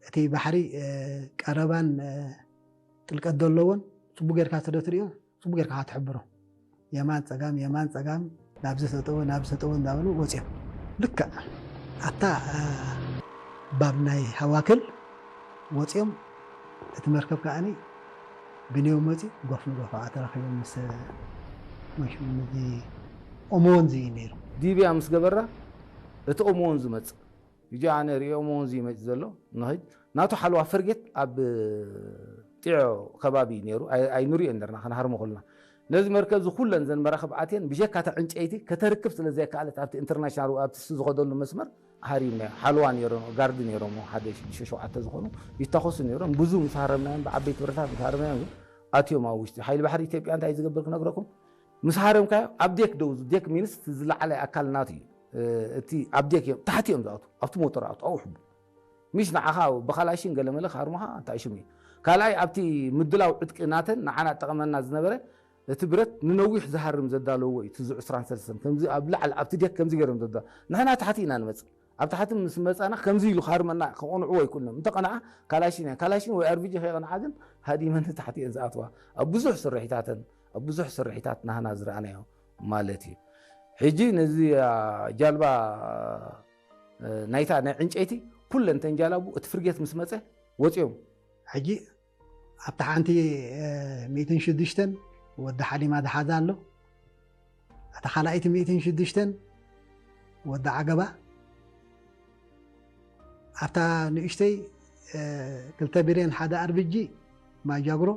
እቲ ባሕሪ ቀረባን ጥልቀት ዘለዎን ፅቡቅ ጌርካ ስለ ትሪኦ ፅቡቅ ጌርካ ትሕብሮ የማን ፀጋም የማን ፀጋም ናብዚ ሰጠወ ናብዚ ሰጠወ እንዳበሉ ወፅዮም ልክዕ ኣብታ ባብ ናይ ሃዋክል ወፅዮም እቲ መርከብ ከዓኒ ብንዮም መፂ ጎፍ ንጎፍ ከዓ ተራኺቦም ምስ መሽዚ ኦሞ ወንዚ እዩ ነይሩ ዲብያ ምስ ገበራ እቲ ኦሞ ወንዚ መፅእ ሕጂ ኣነ ሪኦሞ ወንዚ ይመፅእ ዘሎ ንኸይድ ናቱ ሓለዋ ፈርጌት ኣብ ጢዖ ከባቢ ነይሩ ኣይንሪኦ ነርና ክንሃርሞ ከሉና ነዚ መርከብ እዚ ኩለን ዘን መራኽብ ኣትየን ብጀካ እታ ዕንጨይቲ ከተርክብ ስለ ዘይከኣለት ኣብቲ ኢንተርናሽናል ኣብቲ እሱ ዝኸደሉ መስመር ሃሪምናዮ ሓለዋ ነይሮም ጋርዲ ነይሮም ሓደ ሽዱሽተ ሸውዓተ ዝኾኑ ይታኾሱ ነይሮም ብዙ ምስ ሃረምናዮም ብዓበይቲ ብረታት ምስ ሃረምናዮም ግን ኣትዮም ኣብ ውሽጢ ሓይሊ ባሕሪ ኢትዮጵያ እንታይ ዝገብር ክነግረኩም ምስ ሃረምካዮ ኣብ ዴክ ደው ዴክ ሚንስ ዝለዓለ ኣካል ናቱ እዩ እቲ ኣብ ዴክ እዮም ታሕቲ እዮም ዝኣቱ ኣብቲ ሞተር ኣቱ ኣውሕቡ ሚሽ ንዓኻ ብኻላሽን ገለመለ ክሃርሙኻ እንታይ ሽሙ እዩ ካልኣይ ኣብቲ ምድላው ዕጥቂ ናተን ንዓና ጠቐመና ዝነበረ እቲ ብረት ንነዊሕ ዝሃርም ዘዳለዎ እዩ ትዙ ዕስራን ሰለስተን ከምዚ ኣብ ላዕሊ ኣብቲ ዴክ ከምዚ ገይሮም ዘዳ ንሕና ታሕቲ ኢና ንመፅእ ኣብ ታሕቲ ምስ መፃና ከምዚ ኢሉ ክሃርመና ክቐንዕዎ ኣይክእልኖም እንተቐንዓ ካላሽን እያ ካላሽን ወይ ኣርቢጂ ከይቐንዓ ግን ሃዲመን ታሕቲ እየን ዝኣትዋ ኣብ ብዙሕ ስርሒታተን ኣብ ብዙሕ ስርሒታት ናህና ዝረኣናዮ ማለት እዩ ሕጂ ነዚ ጃልባ ናይታ ናይ ዕንጨይቲ ኩለን ተንጃላቡ እቲ ፍርጌት ምስ መፀ ወፂኦም ሕጂ ኣብታ ሓንቲ ሚእትን ሽዱሽተን ወዲ ሓሊማ ዝሓዛ ኣሎ እታ ካልኣይቲ ሚእትን ሽዱሽተን ወዲ ዓገባ ኣብታ ንእሽተይ ክልተ ቢሬን ሓደ ኣርብጂ ማጃግሮ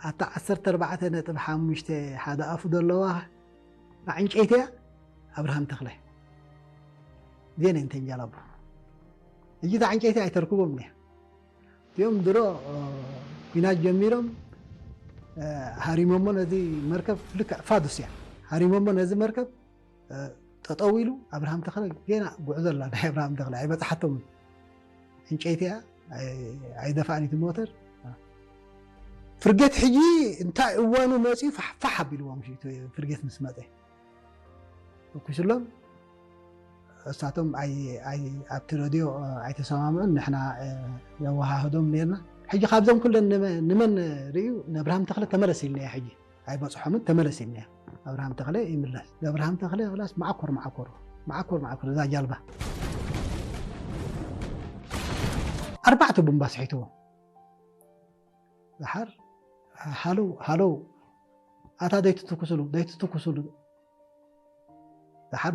ኣብታ ዓሰርተ ኣርባዕተ ነጥቢ ሓሙሽተ ሓደ ኣፉ ዘለዋ ዕንጨይቲ እያ ኣብርሃም ተኽለ ዜና እንተንጃላቡ እጅ ዕንጨይቲ ኣይተርክቦም እያ እቲኦም ድሮ ኲናት ጀሚሮም ሃሪሞሞ ነዚ መርከብ ልክዕ ፋዱስ እያ ሃሪሞሞ ነዚ መርከብ ጠጠው ኢሉ ኣብርሃም ተኽለ ጌና ጉዕዞ ኣላ ናይ ኣብርሃም ተኽለ ኣይበፅሓቶምን ዕንጨይቲ እያ ኣይደፋእን እቲ ሞተር ፍርጌት ሕጂ እንታይ እዋኑ መፅኡ ፋሕፋሕ ኣቢልዎም ፍርጌት ምስ መፀ ተኩስሎም እሳቶም ኣብቲ ረድዮ ኣይተሰማምዑን ንሕና ነወሃህዶም ነርና ሕጂ ካብዞም ኩለን ንመን ርእዩ ነብርሃም ተኽለ ተመለስ ኢልናዮ ሕጂ ኣይበፅሖምን ተመለስ ኢልናዮ ኣብርሃም ተኽለ ይምለስ ነብርሃም ተኽለ ላስ ማዓኮር ማዓኮር ማዓኮር ማዓኮር እዛ ጃልባ ኣርባዕተ ቡምባ ስሒትዎም ዝሓር ሃለው ሃለው ኣታ ደይትትኩስሉ ደይትትኩስሉ ዝሓር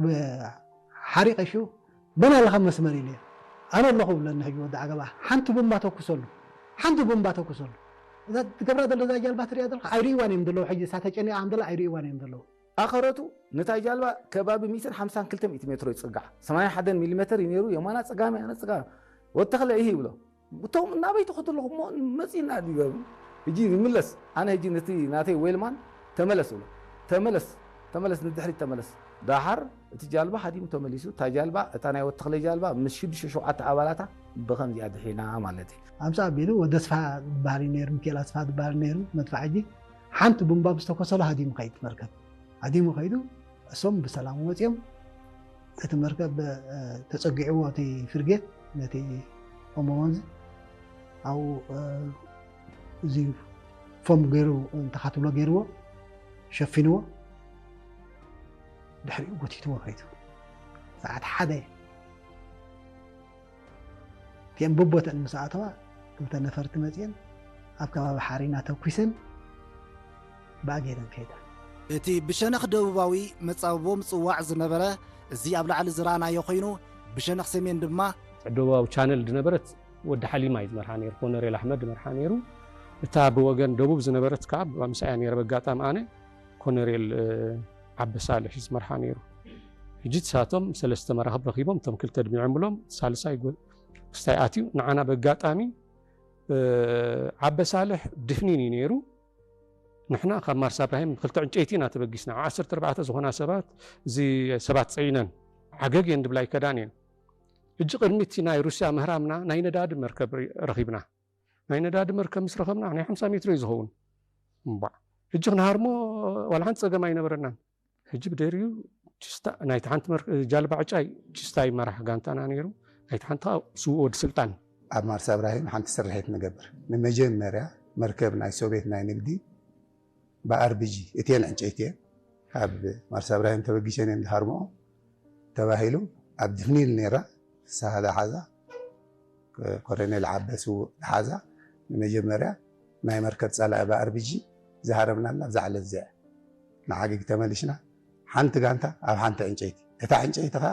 ሓሪቀ ሽው መን ኣለኻ መስመር ኢለ ኣነ ኣለኹ ብለኒ ሕጂ ወዲ ዓገባ ሓንቲ ቡምባ ተኩሰሉ ሓንቲ ቡምባ ተኩሰሉ እዛ ትገብራ ዘሎ እዛ ጃልባ ትሪኣ ዘለካ ኣይርእዋን እዮም ዘለዉ ሕጂ እሳ ተጨኒቃ ከም ዘላ ኣይርእዋን እዮም ዘለዉ ኣኸረቱ ነታ ጃልባ ከባቢ ሚእትን ሓምሳን ክልተ ሚእቲ ሜትሮ ይፅጋዕ ሰማንያ ሓደን ሚሊሜተር እዩ ነይሩ የማና ፀጋሚ ኣነ ፀጋሚ ወተኽለ ይህ ይብሎ እቶም እናበይ ትኸዱ ኣለኹም እሞ መፂና ድገሩ ሕጂ ይምለስ ኣነ ሕጂ ነቲ ናተይ ዌልማን ተመለስ ብሎ ተመለስ ተመለስ ንድሕሪት ተመለስ ዳሓር እቲ ጃልባ ሃዲሙ ተመሊሱ እታ ጃልባ እታ ናይ ወተኽለ ጃልባ ምስ ሽዱሽተ ሸውዓተ ኣባላታ ብኸምዚኣ ድሒና ማለት እዩ ኣምፃ ኣቢሉ ወደ ስፋ ዝበሃል እዩ ነይሩ ሚካኤል ኣስፋ ዝበሃል ነይሩ መድፋዕ ሕጂ ሓንቲ ቡምባ ብዝተኮሰሉ ሃዲሙ ከይድ መርከብ ሃዲሙ ከይዱ እሶም ብሰላም ወፂኦም። እቲ መርከብ ተፀጊዕዎ፣ እቲ ፍርጌት ነቲ ኦሞ ወንዝ ኣብኡ እዚ ፎም ገይሩ፣ እንተኻትብሎ ገይርዎ፣ ሸፊንዎ፣ ድሕሪኡ ጎቲትዎ ከይዱ። ሰዓት ሓደ እቲአን በቦተን ምስ ኣተዋ፣ ክልተ ነፈርቲ መፂአን ኣብ ከባቢ ሓሪና ተኩሰን ብኣጌረን ከይዳ። እቲ ብሸነኽ ደቡባዊ መጻብቦ ምጽዋዕ ዝነበረ፣ እዚ ኣብ ላዕሊ ዝረኣናዮ ኮይኑ፣ ብሸነኽ ሰሜን ድማ፣ ደቡባዊ ቻነል ዝነበረት ወዲ ሓሊማ እዩ ዝመርሓ ነይሩ። ኮነሬል ኣሕመድ ዝመርሓ ነይሩ። እታ ብወገን ደቡብ ዝነበረት ከዓ ምስኣያ ነይረ። በጋጣሚ ኣነ ኮነሬል ዓበሳልሕ እዩ ዝመርሓ ነይሩ። ሕጂ ንሳቶም ሰለስተ መራኽብ ረኺቦም፣ እቶም ክልተ ድሚዖም ብሎም፣ ሳልሳይ ክስታይ ኣትዩ። ንዓና በጋጣሚ ዓበሳልሕ ድፍኒን እዩ ነይሩ። ንሕና ካብ ማርሳ እብራሂም ክልተ ዕንጨይቲ ኢና ተበጊስና። ዓሰርተ ኣርባዕተ ዝኾና ሰባት፣ እዚ ሰባት ፀዒነን ዓገግ እየን ድብላ ኣይከዳን እየን። ሕጂ ቅድሚ እቲ ናይ ሩስያ ምህራምና ናይ ነዳዲ መርከብ ረኺብና። ናይ ነዳዲ መርከብ ምስ ረኸብና ናይ ሓምሳ ሜትሮ እዩ ዝኸውን። እምቧዕ። ሕጂ ክንሃርሞ ዋላ ሓንቲ ፀገም ኣይነበረናን። ሕጂ ብድሕሪኡ ችስታ፣ ናይቲ ሓንቲ መር-፣ ጃልባ ዕጫይ ችስታ ይመራሕ ጋንታና ነይሩ። ናይቲ ሓንቲ ከዓ ስዉእ ወዲ ስልጣን። ኣብ ማርሳ እብራሂም ሓንቲ ስርሒት ንገብር። ንመጀመርያ መርከብ ናይ ሶቪየት ናይ ንግዲ ብኣርቢጂ፣ እቲኤን ዕንጨይቲ እየን። ካብ ማርሳ እብራሂም ተበጊሰን እየን ዝሃርምኦ ተባሂሉ ኣብ ድፍኒል ነይራ፣ ንሳ ዝሓዛ፣ ኮሎኔል ዓበ ስዉእ ዝሓዛ፣ ንመጀመርያ ናይ መርከብ ጸላኢ ብኣርቢጂ ዝሃረምናላ ኣብዛ ዕለት እዚኣ። ንዓጊግ ተመሊሽና፣ ሓንቲ ጋንታ ኣብ ሓንቲ ዕንጨይቲ። እታ ዕንጨይቲ ኸኣ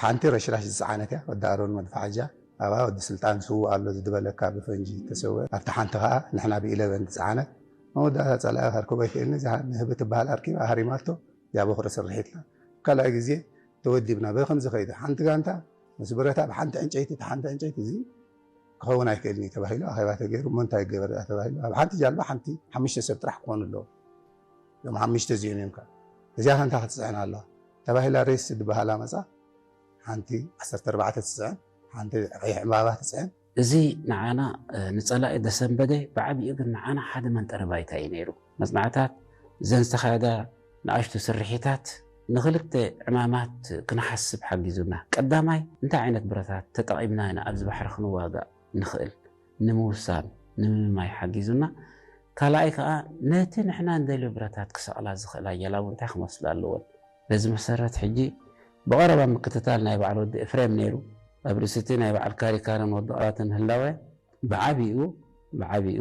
ሓንቲ ረሽራሽ ዝጸዓነት እያ፣ ወዲ ኣሮን መድፋሕጃ ኣብኣ፣ ወዲ ስልጣን ስዉእ ኣሎ ዝድበለካ ብፈንጂ ተሰወ። ኣብታ ሓንቲ ኸኣ ንሕና ብኢለቨን ዝጸዓነት፣ መወዳእታ ጸላኢ ከርክቦ ኣይክእልን፣ እዛ ንህቢ ትበሃል ኣርኪባ ሃሪማቶ፣ እዚኣ በኹሪ ስርሒትና። ካልኣይ ግዜ ተወዲብና፣ በዚ ከምዚ ኸይዱ፣ ሓንቲ ጋንታ ምስ ብረታ ብሓንቲ ዕንጨይቲ፣ እታ ሓንቲ ዕንጨይቲ እዚ ክኸውን ኣይክእልን እዩ ተባሂሉ፣ ኣኼባ ተገይሩ፣ እሞ እንታይ ይገበር ደኣ ተባሂሉ፣ ኣብ ሓንቲ ጃልባ ሓንቲ ሓሙሽተ ሰብ ጥራሕ ክኾኑ ኣለዎም። እዞም ሓሙሽተ እዚኦም እዮም ከ። እዚኣ ከ እንታይ ክትጽዕን ኣለዋ ተባሂላ፣ ሬስ ዝበሃላ መጻ፣ ሓንቲ ዓሰርተ ኣርባዕተ ትጽዕን፣ ሓንቲ ቀይሕ ዕምባባ ትጽዕን። እዚ ንዓና፣ እ፣ ንጸላኢ ዘሰንበደ፣ ብዓቢኡ ግን ንዓና ሓደ መንጠሪ ባይታ እዩ ነይሩ። መጽናዕታት፣ እዘን ዝተኻየዳ ንኣሽቱ ስርሒታት ንኽልተ ዕማማት ክንሓስብ ሓጊዙና። ቀዳማይ፣ እንታይ ዓይነት ብረታት ተጠቒምና ኢና ኣብዚ ባሕሪ ክንዋጋእ ንኽእል ንምውሳን፣ ንምምማይ ሓጊዙና። ካልኣይ ከኣ፣ ነቲ ንሕና እንደልዮ ብረታት ክሰቕላ ዝኽእላ ጀላቡ እንታይ ክመስላ ኣለወን? በዚ መሰረት፣ ሕጂ ብቐረባ ምክትታል ናይ በዓል ወዲ ኤፍሬም ነይሩ። ኣብ ርእሲ እቲ ናይ በዓል ካሪካረን ወዲ ቐራትን ህላወ፣ ብዓቢኡ፣ ብዓቢኡ፣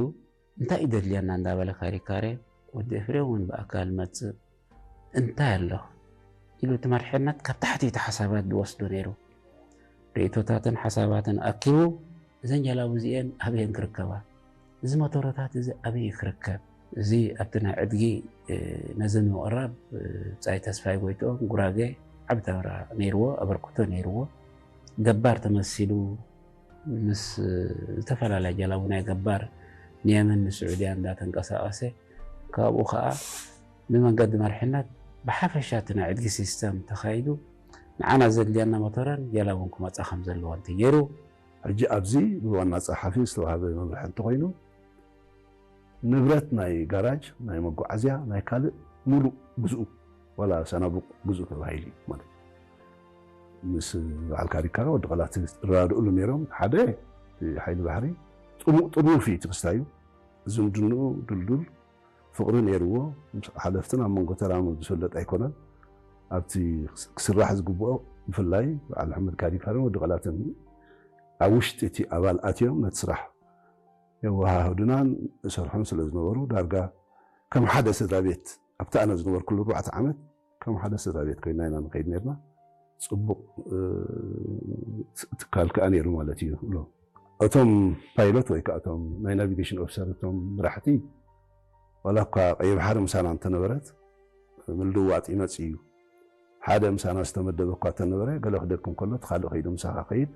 እንታይ እዩ ደድልየና እንዳበለ ካሪካሬ፣ ወዲ ኤፍሬም እውን ብኣካል መጽእ፣ እንታይ ኣሎ ኢሉ እቲ መርሕነት ካብ ታሕቲ እቲ ሓሳባት ዝወስዶ ነይሩ። ርእይቶታትን ሓሳባትን ኣኪቡ፣ እዘን ጀላቡ እዚኤን ኣበየን ክርከባ? እዚ ሞቶሮታት እዚ ኣበይ ክርከብ? እዚ ኣብቲ ናይ ዕድጊ፣ እ፣ ነዚ ንምቕራብ፣ እ፣ ብጻይ ተስፋይ ጎይትኦም ጉራጌ ዓቢ ተራ ነይርዎ፣ ኣበርክቶ ነይርዎ። ገባር ተመሲሉ ምስ፣ እ፣ ዝተፈላለያ ጀላቡ ናይ ገባር ንየመን ንስዑድያ እንዳተንቀሳቐሰ፣ ካብኡ ኸኣ ብመንገዲ መርሕነት ብሓፈሻ እቲ ናይ ዕድጊ ሲስተም ተኻይዱ፣ ንዓና ዘድልየና ሞቶረን ጀላቡን ክመጻ ከም ዘለወን ተገይሩ። ሕጂ ኣብዚ ብዋና ጸሓፊ ዝተዋህበ መምርሒ እንተኾይኑ፣ ንብረት ናይ ጋራጅ፣ ናይ መጓዓዝያ፣ ናይ ካልእ ሙሉእ ግዝኡ፣ ዋላ ሳናቡቕ ግዝኡ ተባሂሉ እዩ ማለት እዩ። ምስ በዓል ካሪካረ ወዲ ቐላት ዝረዳድእሉ ነይሮም። ሓደ፣ እቲ ሓይሊ ባሕሪ ጥሙ-፣ ጥርኑፍ እዩ እቲ ክስታዩ። ዝምድንኡ ድልዱል፣ ፍቕሪ ነይርዎ። ምስ ሓለፍትን ኣብ መንጎ ተራን ዝፍለጥ ኣይኮነን። ኣብቲ ክስራሕ ዝግብኦ፣ ብፍላይ በዓል ኣሕመድ ካሪካረን ወዲ ቐላትን ኣብ ውሽጢ እቲ ኣባል ኣትዮም ነቲ ስራሕ የወሃህዱናን እሰርሑን ስለ ዝነበሩ፣ ዳርጋ ከም ሓደ ስድራ ቤት፣ ኣብቲ ኣነ ዝነበርኩሉ ኣርባዕተ ዓመት ከም ሓደ ስድራ ቤት ኮይና ኢና ንኸይድ ነርና። ጽቡቕ፣ እ፣ ትካል ከኣ ነይሩ ማለት እዩ። እሎም እቶም ፓይሎት ወይ ከኣ እቶም ናይ ናቪጌሽን ኦፊሰር፣ እቶም መራሕቲ፣ ዋላ እኳ ቀይሕ ባሕሪ ምሳና እንተነበረት፣ ምልውዋጥ ይመጽእ እዩ። ሓደ ምሳና ዝተመደበ እኳ እንተነበረ፣ ገለ ክደክም ከሎ፣ እቲ ካልእ ከይዱ ምሳኻ ከይድ።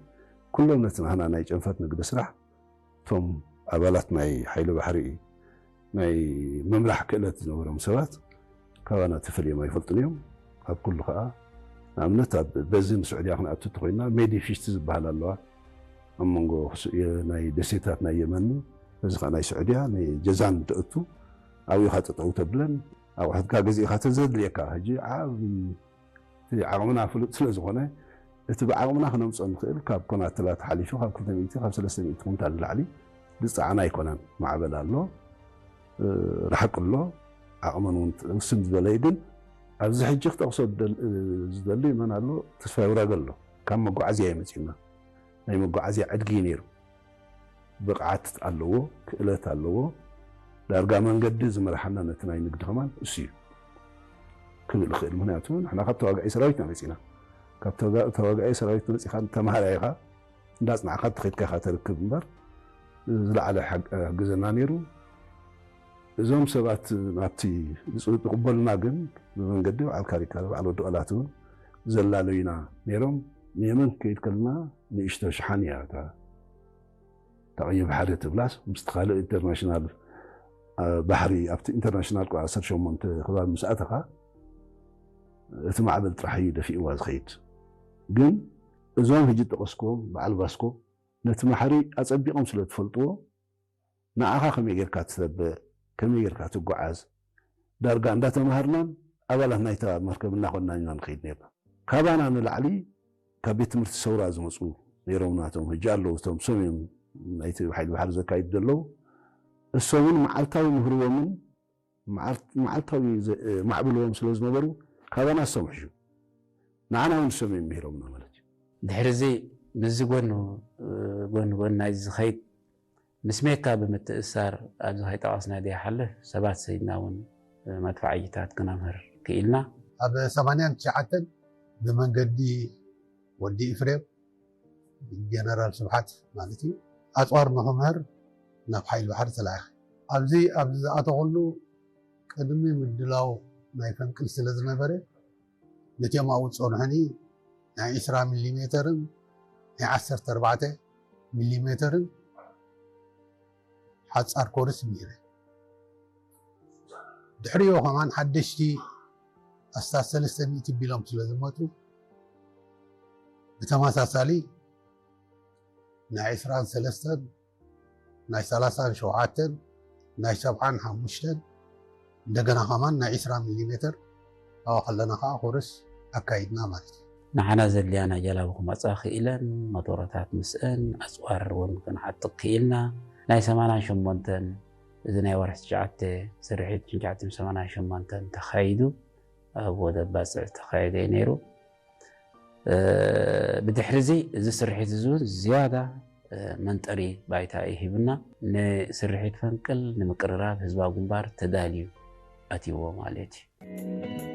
ኩሎም ነቲ ናህና ናይ ጨንፈት ንግዲ ስራሕ፣ እቶም ኣባላት ናይ ሓይሊ ባሕሪ ናይ ምምራሕ ክእለት ዝነበሮም ሰባት ካባና ተፈልዮም ኣይፈልጡን እዮም። ኣብ ኩሉ ከኣ፣ ንኣብነት፣ ኣብ በዚ ንስዑድያ ክንኣቱ እንተኾይንና፣ ሜዲ ፊሽቲ ዝበሃላ ኣለዋ፣ ኣብ መንጎ ክስ-፣ የ-፣ ናይ ደሴታት ናይ የመን፣ በዚ ከኣ ናይ ስዑድያ ንጀዛን ትእቱ፣ ኣብኡ ኢኻ ጠጠው ተብለን። ኣቑሑትካ ገዚእካ ተዘድልየካ። ሕጂ ዓብ-፣ እቲ ዓቕምና ፍሉጥ ስለ ዝኾነ፣ እቲ ብዓቕምና ክነምፅኦ ንኽእል፣ ካብ ኮናትላት ሓሊፉ፣ ካብ ክልተ ሚእቲ፣ ካብ ሰለስተ ሚእቲ ኩንታል ንላዕሊ ዝፀዓና ኣይኮነን። ማዕበል ኣሎ፣ እ፣ ርሕቂ ኣሎ፣ ዓቕመን እውን ውስን ዝበለ እዩ። ግን ኣብዚ ሕጂ ክጠቕሶ ዝደል-፣ ዝደሊ መን ኣሎ? ተስፋ ይውራገ ኣሎ። ካብ መጓዓዝያ እዩ መፂኡና። ናይ መጓዓዝያ ዕድጊ እዩ ነይሩ። ብቕዓት ኣለዎ፣ ክእለት ኣለዎ። ዳርጋ መንገዲ ዝመርሓና ነቲ ናይ ንግዲ ከማን እሱ እዩ ክብል ይኽእል። ምኽንያቱ ንሕና ካብ ተዋጋኢ ሰራዊት ኢና መፂና። ካብ ተጋ-፣ ተዋጋኢ ሰራዊት መፂኻ ተማሃራይ ኢኻ፣ እንዳፅናዕካ ትኸድካ ኢኻ ተርክብ እምበር፣ ዝለዓለ ሓግ-፣ ሓግዘና ነይሩ። እዞም ሰባት ናብቲ ዝፅ-፣ ዝቕበሉና ግን ብመንገዲ በዓል ካሪካ፣ በዓል ወዲ ኦላት እውን ዘላለዩና ነይሮም። ንየመን ክከይድ ከለና ንእሽቶ ሸሓን እያ እታ፣ እታ ቀይሕ ባሕሪ ትብላስ፣ ምስቲ ካልእ ኢንተርናሽናል፣ አ፣ ባሕሪ፣ ኣብቲ ኢንተርናሽናል ቁፅሪ ዓሰርተ ሸሞንተ ከባቢ ምስ ኣተኻ፣ እቲ ማዕበል ጥራሕ እዩ ደፊእዋ ዝኸይድ። ግን እዞም ሕጂ ጠቐስክዎም በዓል ቫስኮ ነቲ ባሕሪ ኣጸቢቖም ስለ ዝፈልጥዎ፣ ንዓኻ ከመይ ጌርካ ትሰብእ፣ ከመይ ጌርካ ትጓዓዝ፣ ዳርጋ እንዳተማሃርናን ኣባላት ናይታ መርከብ እናኾንናን ኢና ንኸይድ ነርና። ካባና ንላዕሊ ካብ ቤት ትምህርቲ ሰውራ ዝመጹ ነይሮም፣ ናቶም ሕጂ ኣለዉ፣ እቶም ሰም እዮም ናይቲ ሓይሊ ባሕሪ ዘካይዱ ዘለዉ። እሶምን መዓልታዊ ምህርዎምን መዓል-፣ መዓልታዊ ዘ-፣ ማዕብልዎም ስለ ዝነበሩ፣ ካባና እሶም ሕሹ፣ ንዓና እውን እሶም እዮም ምሂሮምና ማለት እዩ። ድሕሪ እዚ ምስዚ ጎኑ፣ ጎኒ ጎኒ ናይዚ ዝኸይድ፣ ምስ ሜካ ብምትእስሳር ኣብዚ ከይጠቐስና ዘይሓልፍ ሰባት ሰይድና እውን መድፋዕይታት ክነምህር ክኢልና። ኣብ ሰማንያን ትሽዓተን ብመንገዲ ወዲ ኤፍሬም፣ ጀነራል ስብሓት ማለት እዩ፣ ኣፅዋር ንኽምህር ናብ ሓይሊ ባሕሪ ተላኢኸ። ኣብዚ፣ ኣብዚ ዝኣተኹሉ ቅድሚ ምድላው ናይ ፈንቅል ስለ ዝነበረ፣ ነቲኦም ኣብኡ ዝጸንሑኒ ናይ ዕስራ ሚሊ ሜተርን ናይ ዓሰርተ ኣርባዕተ ሚሊ ሜተርን ሓጻር ኮርስ ምሂረ። ድሕሪኡ ከማን ሓደሽቲ ኣስታት ሰለስተ ሚእቲ ቢሎም ስለ ዝመጹ፣ ብተመሳሳሊ ናይ ዕስራን ሰለስተን፣ ናይ ሰላሳን ሸውዓተን፣ ናይ ሰብዓን ሓሙሽተን፣ እንደገና ከማን ናይ ዕስራ ሚሊ ሜተር ኣብኡ ከለና ከኣ ኮርስ ኣካይድና ማለት እዩ። ንዓና ዘድልያና ጀላቡ ክመጻ ክኢለን፣ ሞቶሮታት ምስአን፣ ኣጽዋር እውን ክንዓጥቕ ክኢልና። ናይ ሰማንያን ሸሞንተን፣ እዚ ናይ ወርሒ ትሽዓተ ስርሒት ትሽዓተ ሰማንያን ሸሞንተን ተኻይዱ፣ ኣብ ወደብ ባጽዕ ተኻየደ እዩ ነይሩ። እ፣ ብድሕሪ እዚ፣ እዚ ስርሒት እዚ እውን ዝያዳ፣ እ፣ መንጠሪ ባይታ እዩ ሂቡና። ንስርሒት ፈንቅል ንምቅርራብ ህዝባዊ ግንባር ተዳልዩ ኣትይዎ ማለት እዩ።